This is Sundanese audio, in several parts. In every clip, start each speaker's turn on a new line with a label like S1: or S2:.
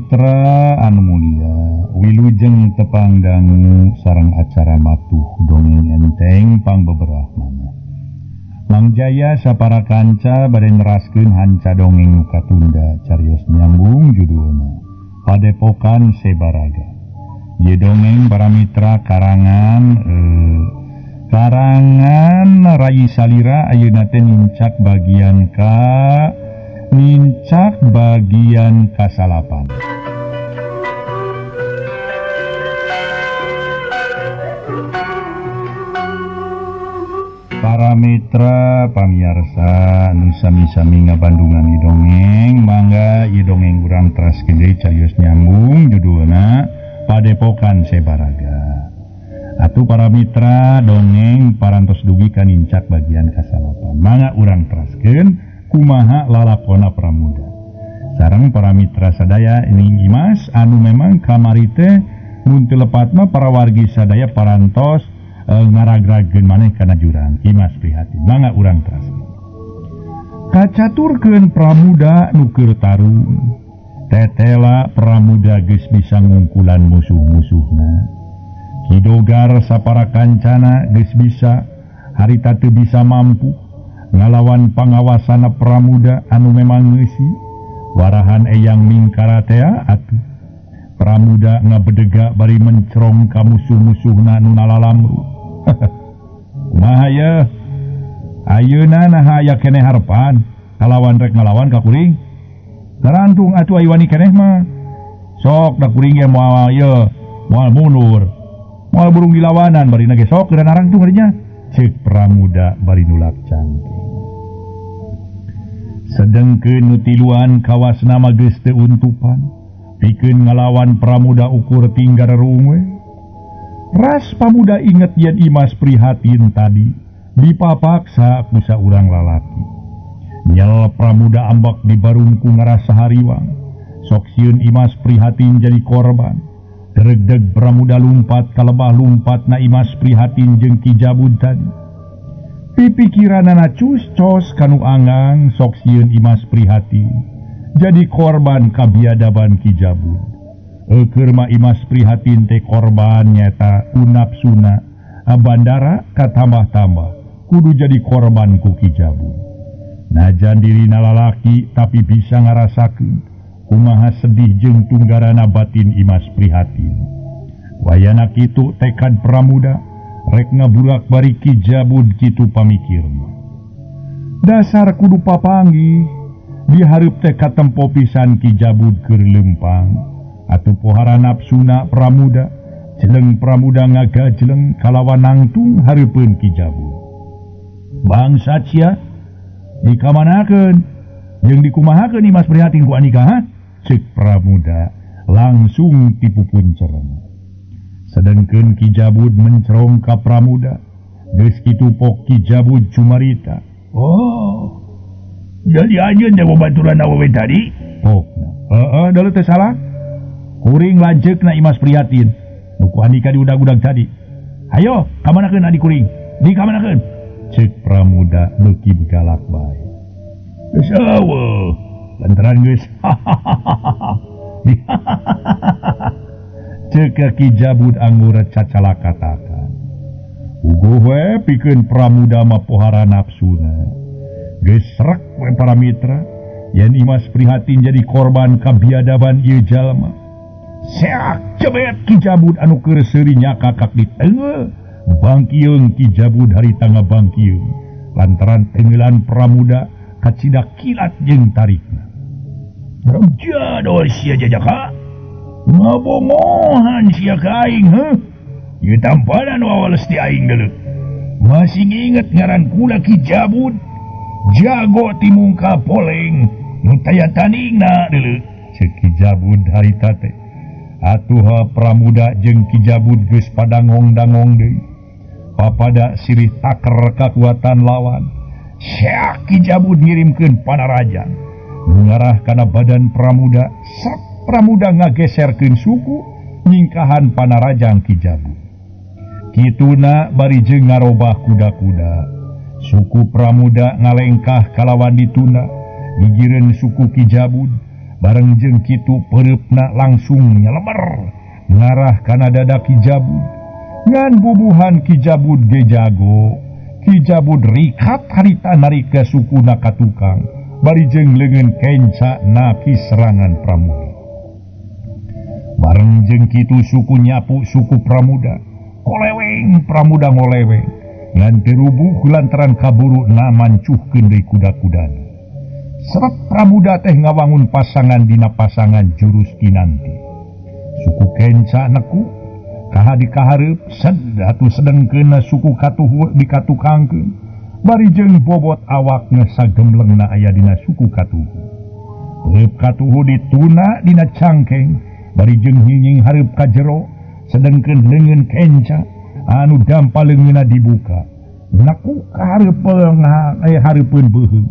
S1: Mitra anu mulia, wilujeng tepang dangu sareng acara matuh dongeng enteng pangbeberah mana. Mang Jaya sapara kanca bade neraskeun hanca dongeng nu katunda carios nyambung judulna Padepokan Sebaraga. Ieu dongeng para mitra karangan karangan Rayi Salira ayeuna teh nincak bagian ka nincak bagian kasalapan. Para mitra pamiarsa nu sami-sami ngabandungan ieu dongeng, mangga ieu dongeng urang teraskeun deui carios nyambung judulna Padepokan Sebaraga. Atuh para mitra dongeng parantos dugi ka nincak bagian kasalapan. Mangga urang teraskeun kumaha lalakona Pramuda. Sareng para mitra sadaya ini Imas anu memang kamari teh mun teu lepat mah para wargi sadaya parantos ngaragrageun maneh kana jurang. Imas prihatin. Mangga urang teraskeun. Kacaturkeun Pramuda nu keur tarung. Tetela Pramuda geus bisa ngungkulan musuh-musuhna. Ki Dogar sapara kancana geus bisa harita teu bisa mampu ngalawan pangawasana Pramuda anu memang ngeusi warahan Eyang Mingkara tea atuh. Pramuda ngabedega bari mencerong ka musuh-musuhna nu nalalamru. Kumaha ye? Ayeuna naha aya keneh harepan kalawan rek ngalawan ka kuring? Tarantung atuh ayu wani keneh mah. Sok da kuring ge moal ye, moal mundur. Moal burung dilawanan barina ge sok geura narangtung harinya. Ceuk Pramuda bari nulak cangking. Sedengkeun nu tiluan kawasna mah geus teu untupan. Pikeun ngalawan Pramuda ukur tinggal rerung we. Ras Pamuda inget yen Imas prihatin tadi dipapaksa ku saurang lalaki. Nyel Pramuda ambak di barungku ngarasa hariwang. Sok sieun Imas prihatin jadi korban. Dregdeg Pramuda lumpat kalebah lumpat na Imas prihatin jeung Ki Jabud tadi. Pipikiranana cus cos kanu angang sok sieun Imas prihatin jadi korban kabiadaban Ki Jabud. Eukeur mah Imas prihatin teh korban nyata ku napsuna bandara katambah-tambah kudu jadi korban ku Ki Jabud. Najan dirina lalaki tapi bisa ngarasakeun kumaha sedih jeung tunggarana batin Imas prihatin. Wayana kitu tekad Pramuda rek ngabulak bari Ki Jabud kitu pamikirna. Dasar kudu papanggih dihareup teh katempo pisan Ki Jabud keur leumpang. Atuh pohara napsuna Pramuda jeleng Pramuda ngagajeleng kalawan nangtung hareupeun Ki Jabud. Bangsa sia dikamanakeun jeung dikumahakeun Imas prihatin ku Andika ha? Ceuk Pramuda langsung tipupuncerna. Sedengkeun Ki Jabud mencerong ka Pramuda. Geus kitu pok Ki Jabud cumarita. Oh, jadi anjeun teh babaturan awewe tadi? Pokna. Heeh, deuleu teh salah. Kuring lanceukna Imas prihatin. Nu ku Andika diudag-udag tadi. Hayo, kamanakeun adi kuring? Dikamanakeun? Ceuk Pramuda beuki galak bae. Geus eueuh, lantaran geus. Ceuk Ki Jabud anggur cacalakatakan. Uguh we pikeun Pramuda mah pohara napsuna. Geus srek we para mitra yen Imas prihatin jadi korban kabiadaban ieu jalma. Seak cebet Ki Jabud anu keur seuri nyakakak di tengeul. Bangkieung Ki Jabud harita ngabangkieung lantaran tenggelan Pramuda kacida kilat jeung tarikna. Jadol sia jajaka. Ngabongohan sia ka aing heuh. Ieu tampanan wawales ti aing deuleu. Masih inget ngaran kula Ki Jabud. Jago timungka poleng nu taya tandingna deuleu. Ceuk Ki Jabud harita teh. Atuh Pramuda jeung Ki Jabud geus padangong-dangong deui. Papada sirih taker kakuatan lawan. Seak Ki Jabud ngirimkeun panarajang ngarah kana badan Pramuda. Srek Pramuda ngageserkeun suku nyingkahan panarajang Ki Jabud. Kituna bari jeung ngarobah kuda-kuda. Suku Pramuda ngalengkah kalawan ditunda. Gigireun suku Ki Jabud Bareng jeung kitu peureupna langsung nyeleber ngarah kana dada Ki Jabud. Ngan bubuhan Ki Jabud ge jago. Ki Jabud rikat harita narika sukuna ka tukang bari jeung leungeun kenca naki serangan Pramuda. Bareng jeung kitu suku nyapu suku Pramuda. Koleweng Pramuda ngoleweng ngan teu rubuh lantaran kaburu na mancuhkeun deui kuda-kudana. Seret Pramuda teh ngawangun pasangan dina pasangan jurus Kinanti. Suku kenca neku kaha dikahareup sed atuh sedengkeunna suku katuhu dikatukangkeun bari jeung bobot awakna sagemlengna aya dina suku katuhu. Peup katuhu dituna dina cangkeng bari jeung nyinying hareup ka jero sedengkeun leungeun kenca anu dampa leungeunna dibuka neku ka hareupeun hareupeun beuheung.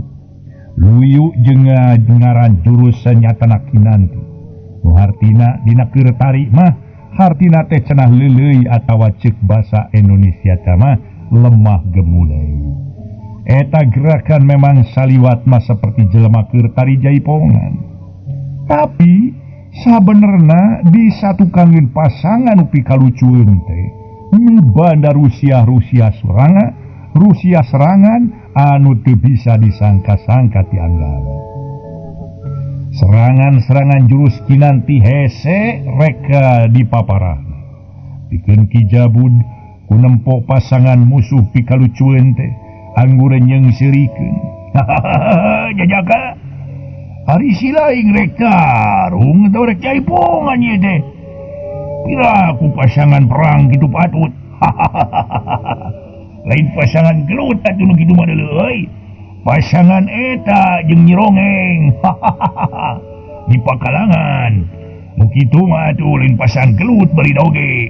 S1: Luyu jeung ngaran jurus sanyatana Kinanti. Nu hartina dina keur tari mah hartina teh cenah leuleuy atawa ceuk basa Indonesia teh mah lemah gemulai. Eta gerakan memang saliwat mah seperti jelema keur tari jaipongan. Tapi sabenerna disatukangeun pasangan nu pikalucueun teh mibanda Rusia Rusia serangan Rusia serangan anu teu bisa disangka-sangka ti anggara. Serangan-serangan jurus Kinanti hese reka dipaparahna. Pikeun Ki Jabud ku nempo pasangan musuh pikalucueun teh anggur nyeungseurikeun. Jajaka ari si laing rek tarung atawa rek jaipongan ieu teh. Pira ku pasangan perang kitu patut. Lain pasangan gelut atuh nu kitu mah deuleu euy. Pasangan eta jeung Nyi Rongeng. Di pakalangan. Nu kitu mah atuh lain pasangan gelut bari oge.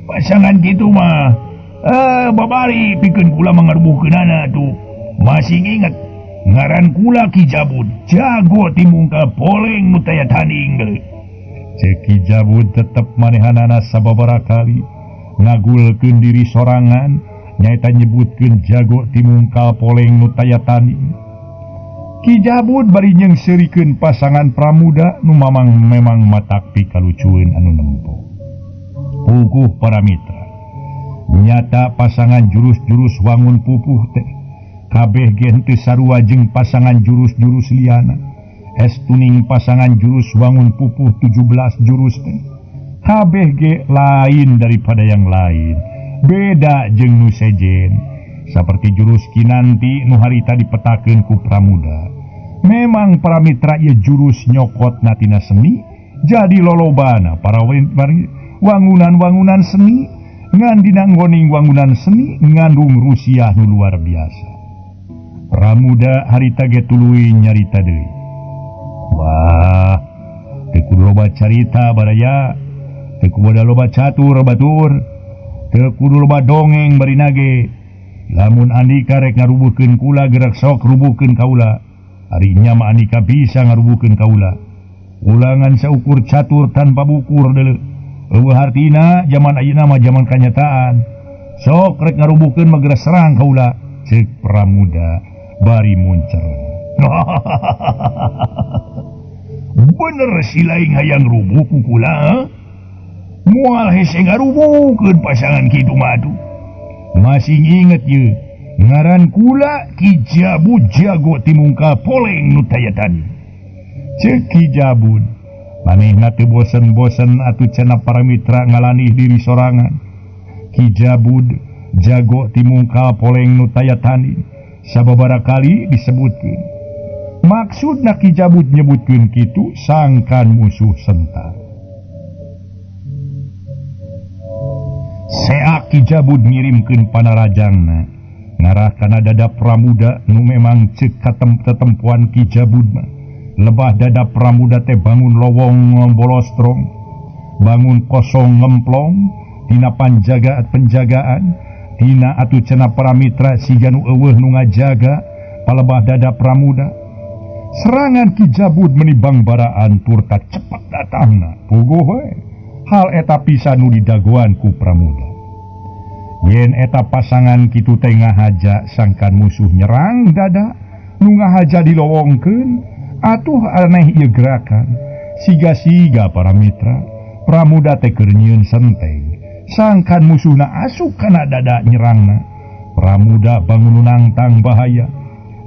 S1: Pasangan kitu mah babari pikeun kula mangarubuhkeunana atuh. Masih inget ngaran kula Ki Jabud, jago timungkal poleng nu taya tanding deui. Ceuk Ki Jabud tetep manehanana sababaraha kali ngagulkeun diri sorangan nyaeta nyebutkeun jago timungkal poleng nu taya tanding. Ki Jabud bari nyeungseurikeun pasangan Pramuda nu mamang memang matak pikalucueun anu nempo. Puguh para mitra. Nyata pasangan jurus-jurus wangun pupuh teh kabeh ge henteu sarua jeung pasangan jurus-jurus liana. Estuning pasangan jurus wangun pupuh 17 jurus teh kabeh ge lain daripada yang lain. Beda jeung nu sejen. Seperti jurus Kinanti nu harita dipetakeun ku Pramuda. Memang para mitra ieu jurus nyokot natina seni jadi lolobana para wangunan-wangunan seni ngan dina nggoning wangunan seni ngandung Rusia nu luar biasa. Pramuda harita ge tuluy nyarita deui. Wah, teu kudu loba carita baraya, teu kudu loba catur batur, teu kudu loba dongeng barina ge. Lamun andika rek ngarubuhkeun kula gerak sok rubuhkeun kaula. Ari nya mah andika bisa ngarubuhkeun kaula. Ulangan saukur catur tanpa bukur deuleu. Eueuh hartina zaman ayeuna mah zaman kanyataan. Sok rek ngarubuhkeun mah geura serang kaula. Ceuk Pramuda bari muncer. Bener si laing hayang rubuh ku kula. Moal hese ngarubuhkeun pasangan kitu mah atuh. Masih inget ye ngaran kula Ki Jabud jago timungkal poleng nu taya tani. Ceuk Ki Jabud manehna teu bosen-bosen atuh cenah para mitra ngalanih diri sorangan. Ki Jabud jago timungkal poleng nu taya tani sababaraha kali disebutkeun. Maksudna Ki Jabud nyebutkeun kitu sangkan musuh sentar. Seak Ki Jabud ngirimkeun panarajangna ngarah kana dada Pramuda nu memang ceuk katempuan Ki Jabud mah. Lebah dada Pramuda teh bangun lowong bolostrong, bangun kosong ngemplong dina panjagaan penjagaan dina atuh cenah para mitra siga nu eueuh nu ngajaga palebah dada Pramuda. Serangan Ki Jabud menibang baraan turta cepet datangna. Puguh we hal eta pisan nu didagoan ku Pramuda. Yen eta pasangan kitu teh ngahaja sangkan musuh nyerang dada nu ngahaja dilowongkeun Atuh aneh ieu gerakan siga-siga para mitra Pramuda teh keur nyieun senteng sangkan musuhna asup kana dada nyerangna. Pramuda bangun nangtang bahaya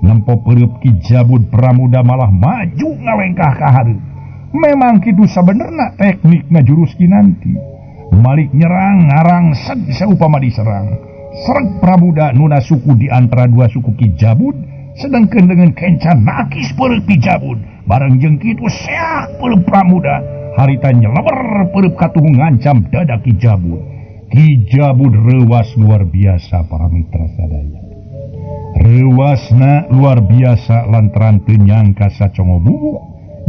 S1: nempo peureub Ki Jabud Pramuda malah maju ngalengkah ka hareup. Memang kitu sabenerna teknikna jurus Kinanti. Malik nyerang ngarang seg saupama diserang. Sereg Pramuda nuna suku di antara dua suku Ki Jabud sedangkan dengan kencan nakis peureub Ki Jabud. Bareng jeung kitu seak peureub Pramuda harita nyeleber peureub katuhu ngancam dada Ki Jabud. Ki Jabud reuwas luar biasa para mitra sadaya. Reuwasna luar biasa lantaran teu nyangka sacongo bubuk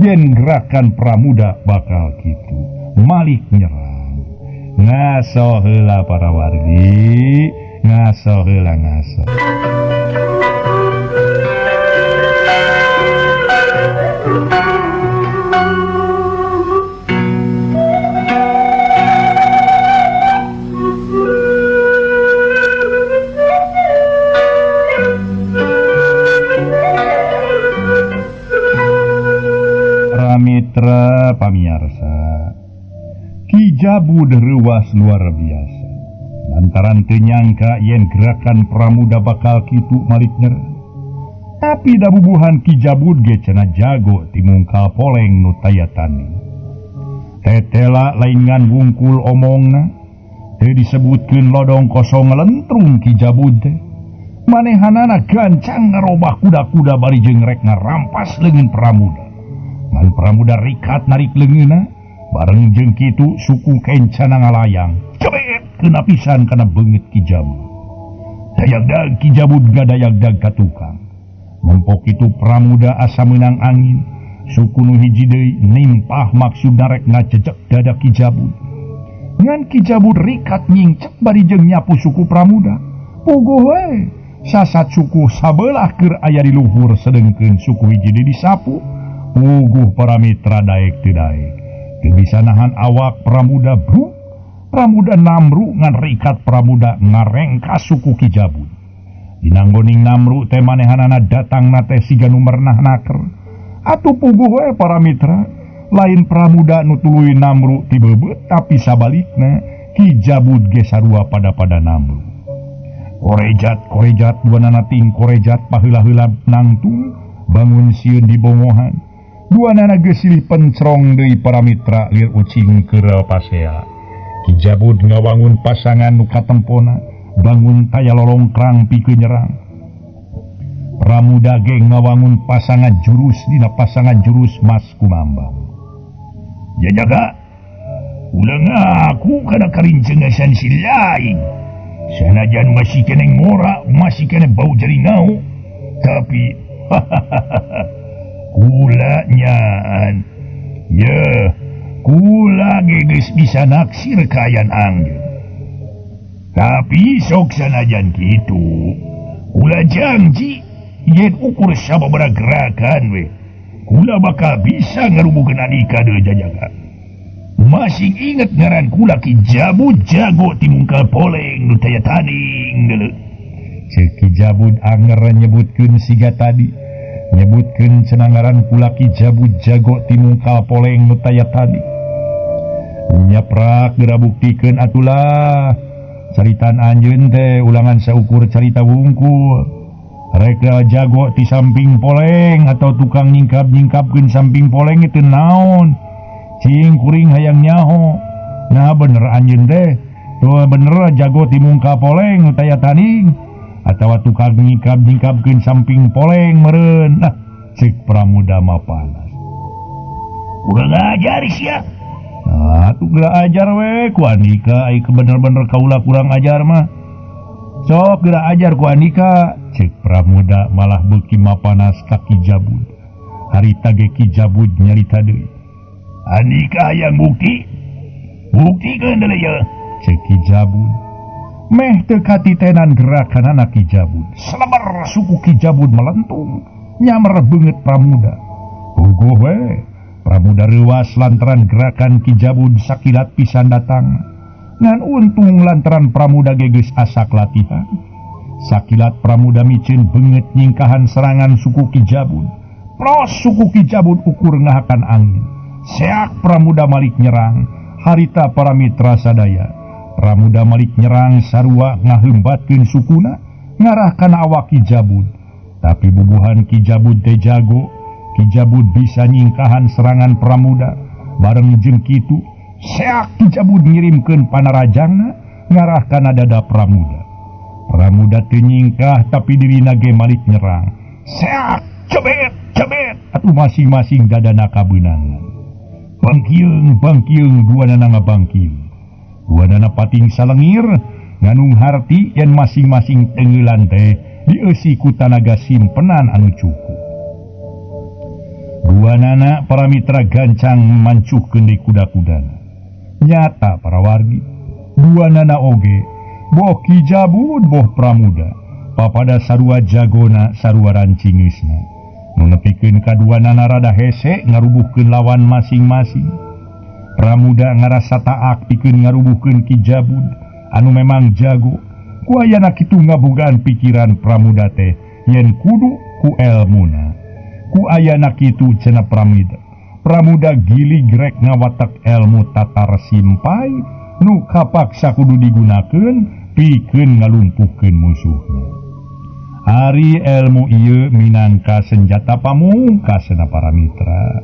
S1: yen gerakan Pramuda bakal kitu. Malik nyerang. Ngaso heula para wargi, ngaso heula ngaso. Mitra pamiarsa, Ki Jabud reuwas luar biasa lantaran teu nyangka yen gerakan Pramuda bakal kitu malik nyerang. Tapi da bubuhan Ki Jabud ge cenah jago timungkal poleng nu taya tani. Tetela laingan wungkul omongna teu disebutkeun lodong kosong lentrung Ki Jabud teh. Manehanana gancang ngarobah kuda-kuda bari jeung rek ngarampas leungeun Pramuda. Ngan Pramuda rikat narik leungeunna bareng jeung kitu suku kencana ngalayang cebet kena pisan kana beungeut Ki Jabud. Dayagdag Ki Jabud gadayagdag ka tukang. Nempok itu Pramuda asa meunang angin suku nu hiji deui nimpah maksudna rek ngajejek dada Ki Jabud. Ngan Ki Jabud rikat nyingcek bari jeung nyapu suku Pramuda. Puguh we sasat suku sabelah keur aya di luhur sedengkeun suku hiji deui disapu. Puguh para mitra daek teu daek. Teu bisa nahan awak Pramuda bru. Pramuda namru ngan rikat Pramuda ngarengkas suku Ki Jabud. Dinanggoning namru teh manehanana datangna teh siga nu merenah naker. Atuh puguh we para mitra, lain Pramuda nu tuluy namru ti beubeut tapi sabalikna Ki Jabud ge sarua pada-pada namru. Korejat korejat duanana ting korejat paheula-heula nangtung bangun sieun dibongohan. Duanana geus silih pencrong deui para mitra lir ucing keur pasea. Ki Jabud ngawangun pasangan nu katempona bangun taya lolongkrang pikeun nyerang. Pramuda ge ngawangun pasangan jurus dina pasangan jurus Mas Kumambang. Jajaga ulah ngaku kana karincengesan si lain. Sanajan masih keneh ngora, masih keneh bau jaringau, tapi kula nyaan. Ye, kula ge geus bisa naksir kaayaan anjeun. Tapi sok sanajan kitu, kula janji yen ukur sababaraha gerakan we, kula bakal bisa ngarubukeun Andika deui jajaga. Masih inget ngaran kula Ki Jabud jago timungkal poleng nu taya tanding deuleu. Ceuk Ki Jabud anger nyebutkeun siga tadi. Nyebutkeun cenah ngaran kula Ki Jabud jago timungkal poleng nu taya tadi. Nyeprak geura buktikeun atulah. Caritaan anjeun teh ulangan saukur carita wungkul. Rek jago ti samping poleng atau tukang nyingkap-nyingkapkeun samping poleng itu naon. Cing kuring hayang nyaho. Nah bener anjeun teh. Tuh bener jago ti mungka poleng nu taya tanding atawa tukang nyingkap-nyingkapkeun samping poleng meureun. Nah ceuk Pramuda mah panas. Kurang ajar sia. Nah tuh geura ajar we ku Andika ai bener-bener kaula kurang ajar mah. Sok geura ajar ku Andika. Ceuk Pramuda malah beuki mapanas ka Ki Jabud. Harita ge Ki Jabud nyarita deui. Andika hayang bukti. Buktikeun deuleu ye. Ceuk Ki Jabud. Meh teu katitenan gerakanana Ki Jabud. Selebar suku Ki Jabud melentung nyamer beungeut Pramuda. Puguh we Pramuda reuwas lantaran gerakan Ki Jabud sakilat pisan datang. Ngan untung lantaran Pramuda ge geus asak latihan. Sakilat Pramuda miceun beungeut nyingkahan serangan suku Ki Jabud. Plos suku Ki Jabud ukur ngahakan angin. Seak Pramuda malik nyerang harita para mitra sadaya. Pramuda malik nyerang sarua ngahembatkeun sukuna ngarah kana awak Ki Jabud. Tapi bubuhan Ki Jabud teh jago. Ki Jabud bisa nyingkahan serangan Pramuda. Bareng jeung kitu seak Ki Jabud ngirimkeun panarajangna ngarah kana dada Pramuda. Pramuda teu nyingkah tapi dirina ge malik nyerang. Seak cebet cebet atuh masing-masing dadana kabeunangan. Bangkiung bangkiung duanana ngabangkiung. Duanana pating salengir nganung harti yen masing-masing tenggelan teh dieusi ku tanaga simpenan anu cukup. Duanana para mitra gancang mancuhkeun deui kuda-kudana. Nyata para wargi, duanana oge boh Ki Jabud boh Pramuda papada sarua jagona sarua rancingeusna. Nu nepikeun kaduanana rada hese ngarubuhkeun lawan masing-masing. Pramuda ngarasa taak pikeun ngarubuhkeun Ki Jabud anu memang jago. Ku ayana kitu ngabogaan pikiran Pramuda teh yen kudu ku elmuna. Ku ayana kitu cenah Pramuda. Pramuda gilig rek ngawatek elmu tatar simpai nu kapaksa kudu digunakeun pikeun ngalumpuhkeun musuhna. Ari elmu ieu minangka senjata pamungkas cenah para mitra.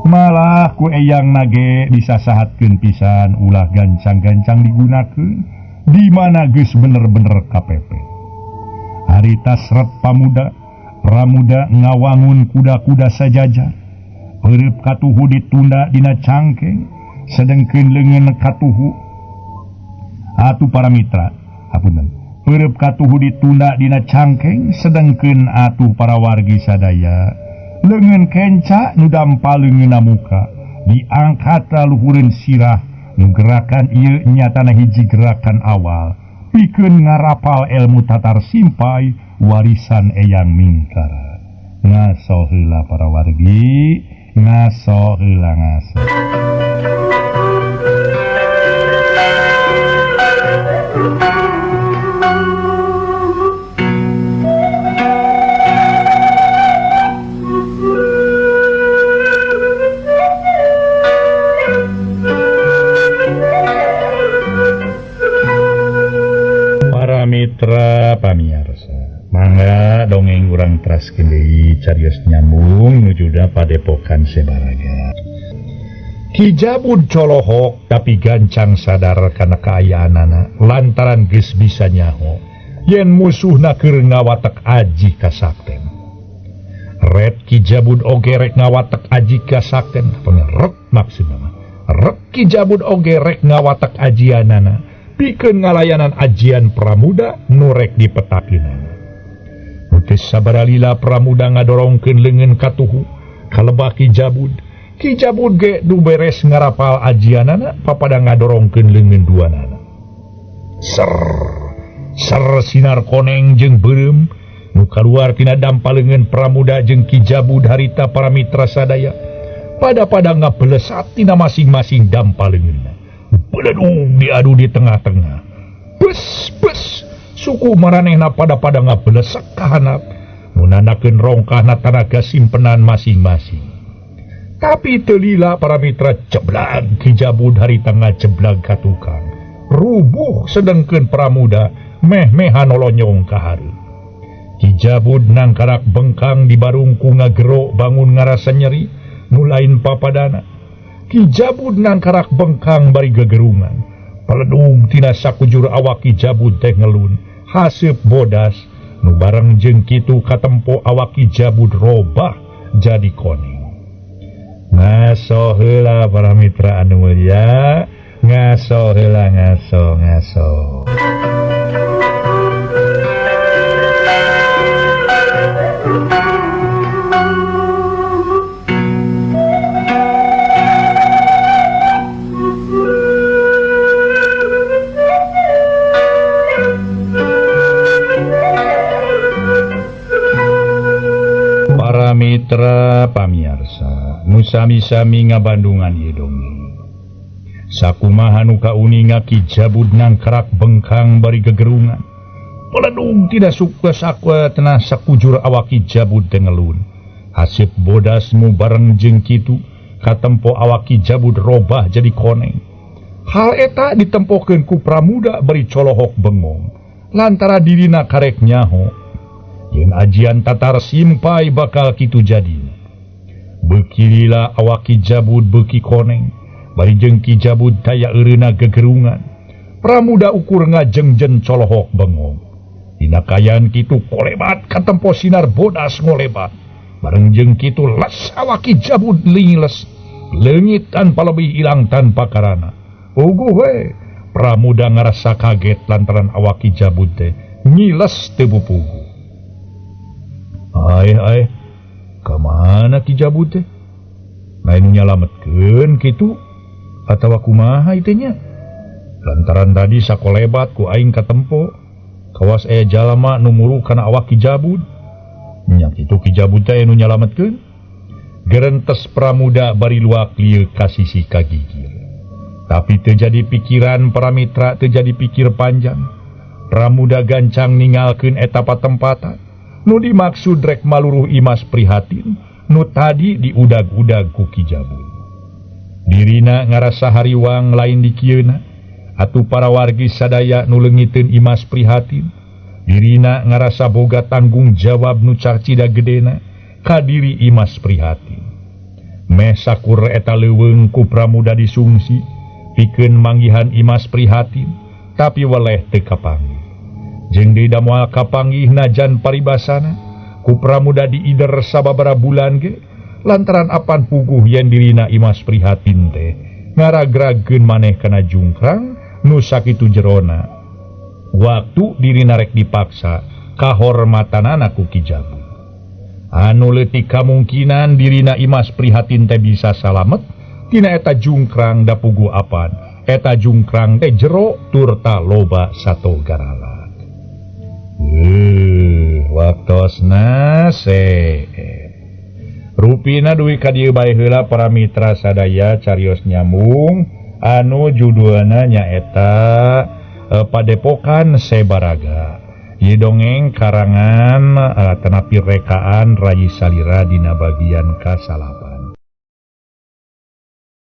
S1: Malah ku eyang nage disasahatkeun pisan ulah gancang-gancang digunakeun di mana geus bener-bener KPP. Harita seret pamuda, Pramuda ngawangun kuda-kuda sajajar. Peureub katuhu ditunda dina cangkeng, sedengkeun leungeun katuhu. Atuh para mitra, hapunten. Peureub katuhu ditunda dina cangkeng, sedengkeun atuh para wargi sadaya. Leungeun kenca nu dampa leungeunna muka, diangkat luhureun sirah. Nu gerakan ieu nyatana hiji gerakan awal pikeun ngarapal ilmu tatar simpai warisan Eyang Mingkara. Ngaso heula para wargi, ngaso heula ngaso. Mitra pamiarsa, mangga dongeng urang teraskeun deui carios nyambung nujuda padepokan Sebaraga. Ki Jabud colohok tapi gancang sadar kana kaayaanana lantaran geus bisa nyaho yen musuhna keur ngawatek aji kasakten. Ret Ki Jabud oge rek ngawatek aji kasakten, rek maksudna mah. Rek Ki Jabud oge rek ngawatek ajianana pikeun ngalayanan ajian Pramuda nu rek dipetakinana. Teu sabaralila Pramuda ngadorongkeun leungeun katuhu kalebah Ki Jabud. Ki Jabud ge nu beres ngarapal ajianana papada ngadorongkeun leungeun duanana. Ser ser sinar koneng jeung beureum nu kaluar tina dampa leungeun Pramuda jeung Ki Jabud harita para mitra sadaya pada-pada ngabelesat tina masing-masing dampa leungeunna. Beledung diadu di tengah-tengah. Bes bes suku maranehna pada-pada ngabelesek ka handap nu nandakeun rongkahna tanaga simpenan masing-masing. Tapi teu lila para mitra jeblag Ki Jabud harita ngajeblag ka tukang. Rubuh sedengkeun Pramuda meh-mehan nolonyong ka hareup. Ki Jabud nangkarak bengkang di barungku ngagero bangun ngarasa nyeri nu lain papadana. Ki Jabud nangkarak bengkang bari gegerungan. Peledung tina sakujur awak Ki Jabud teh ngelun, haseup bodas, nu bareng jeung kitu katempo awak Ki Jabud robah jadi koneng. Ngaso heula para mitra anu mulia, ngaso heula ngaso ngaso. Para mitra pamiarsa, nu sami-sami ngabandungan ieu dongeng. Sakumaha nu kauninga Ki Jabud nangkarak bengkang bari gegerungan. Peledung tidak suka sakwa tenah sakujur awak Ki Jabud teh ngelun. Haseup bodasmu bareng jeung kitu katempo awak Ki Jabud robah jadi koneng. Hal eta ditempokeun ku Pramuda bari colohok bengong lantara dirina karek nyaho yen ajian Tatar Simpai bakal kitu jadina. Beuki lila awak Ki Jabud beuki koneng bari jeung Ki Jabud daya eureuna gegerungan. Pramuda ukur ngajengjen colohok bengong. Dina kaayaan kitu kolebat katempo sinar bodas ngolebat. Bareng jeung kitu les awak Ki Jabud lingiles leungit tanpa lebih ilang tanpa karana. Uguh we Pramuda ngarasa kaget lantaran awak Ki Jabud teh ngiles teu pupugu. Aeh aeh, ka mana Ki Jabud teh? Lain nyalametkeun kitu atawa kumaha ieu nya? Lantaran tadi sakolebat ku aing katempo kawas aya jalma nu muru kana awak Ki Jabud. Nya kitu Ki Jabud teh nu nyalametkeun. Gerentes Pramuda bari luak lieu ka sisi kagigir. Tapi teu jadi pikiran para mitra, teu jadi pikir panjang. Pramuda gancang ningalkeun eta patempatan nu dimaksud rek maluruh Imas Prihatin nu tadi diudag-udag ku Ki Jabud. Dirina ngarasa hariwang lain dikieuna atuh para wargi sadaya nu leungiteun Imas Prihatin. Dirina ngarasa boga tanggung jawab nu carcida gedena ka diri Imas Prihatin. Meh sakur eta leuweung ku Pramuda disungsi pikeun manggihan Imas Prihatin, tapi weleh teu kapanggih. Jeung deui da moal kapanggih najan paribasana ku Pramuda diider sababaraha bulan ge lantaran apan puguh yen dirina Imas Prihatin teh ngaragragkeun maneh kana jungkrang nu sakitu jerona. Waktu dirina rek dipaksa kahormatanana ku Ki Jabud. Anu leutik kamungkinan dirina Imas Prihatin teh bisa salamet tina eta jungkrang da puguh apan eta jungkrang teh jero turta loba sato garala. Waktosna rupina duwi ka dieu bae heula para mitra sadaya carios nyambung anu judulna nyaeta Padepokan Sebaraga. Ieu dongeng karangan tanapi rekaan Rayi Salira dina bagian ka-9.